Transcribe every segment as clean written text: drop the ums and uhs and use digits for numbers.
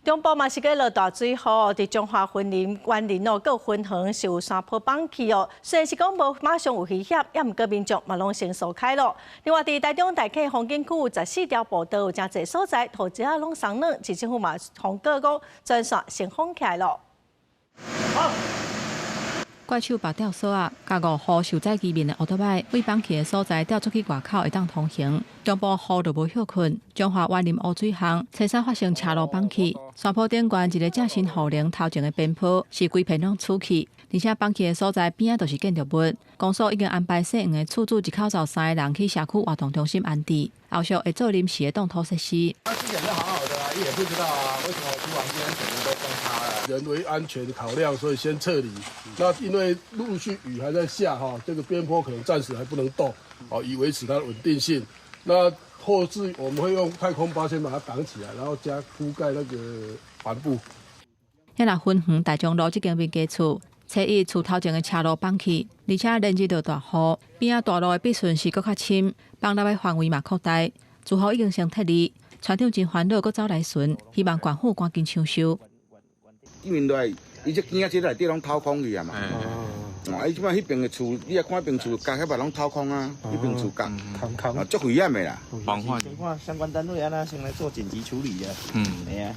中部嘛是閣落大水雨，佇彰化雲林、員林哦，閣有芬園是有山坡崩去哦。雖然是講無馬上有危險，也毋過民眾嘛攏先疏開咯。另外，佇台中大溪風景區14條步道有誠濟所在土質仔攏鬆軟，市政府嘛通告講全線先封起來咯。怪手拔吊索仔，共五戶受災居民的烏多擺對崩去的所在吊出去外口會當通行。中部雨就無歇睏，彰化員林烏水巷，初三發生車路崩去，山坡頂懸一个正新雨林頭前的邊坡是規片攏出去，而且崩去的所在邊仔就是建築物。公所已經安排細黃的厝主一口罩三个人去社區活動中心安置，後續會做臨時的擋土設施。他之前是好好的啊，也不知道啊，為什麼突然間整個都崩塌了？人為安全考量，所以先撤離。那因為陸續雨還在下哈，這個邊坡可能暫時還不能動，哦，以維持它的穩定性。那後置我們會用太空包先把它擋起來，然後加鋪蓋那個帆布。遐若芬園大中路這間民家厝，初一厝頭前的車路崩去，而且連日落大雨，邊仔大路的筆順是閣較深，崩落的範圍嘛擴大，住戶已經先撤離，村長真煩惱，閣走來巡，希望縣府趕緊搶修。因為落來，伊這墘仔這內底攏掏空去啊嘛。哦，啊，伊這擺彼邊的厝，你也看彼邊厝角遐嘛攏掏空啊，彼邊厝角，空啊，足危險的啦。防範。先看相關單位按怎先來做緊急處理啊。嘿啊。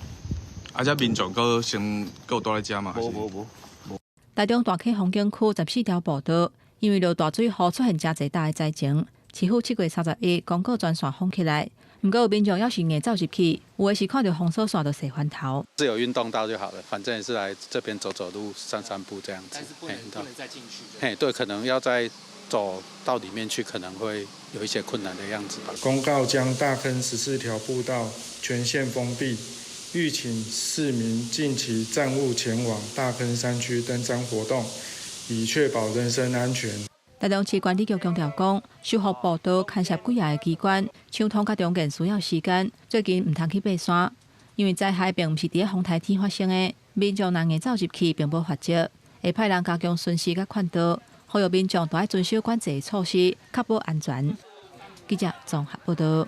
啊，這民眾閣先閣有蹛佇遮嘛？無無無。台中大溪風景區14條步道，因為落大水雨出現誠濟大的災情，市府7月31公告全線封起來。毋過有民眾猶是硬走入去，有的是看著封鎖線就洗翻頭。是有運動到就好了，反正也是來這邊走走路、散散步這樣子。但是不能再進去。嘿，對，可能要再走到裡面去，可能會有一些困難的樣子吧。公告將大坑14條步道全線封閉，籲請市民近期暫勿前往大坑山區登山活動，以確保人身安全。台中市管理局強調講，修復步道牽涉幾仔個機關，搶通佮重建需要時間。最近毋通去爬山，因為災害並毋是佇咧風颱天發生的，民眾若硬走入去，並無罰則，會派人加強巡視佮勸導，呼籲民眾都愛遵守管制措施，確保安全。記者綜合報道。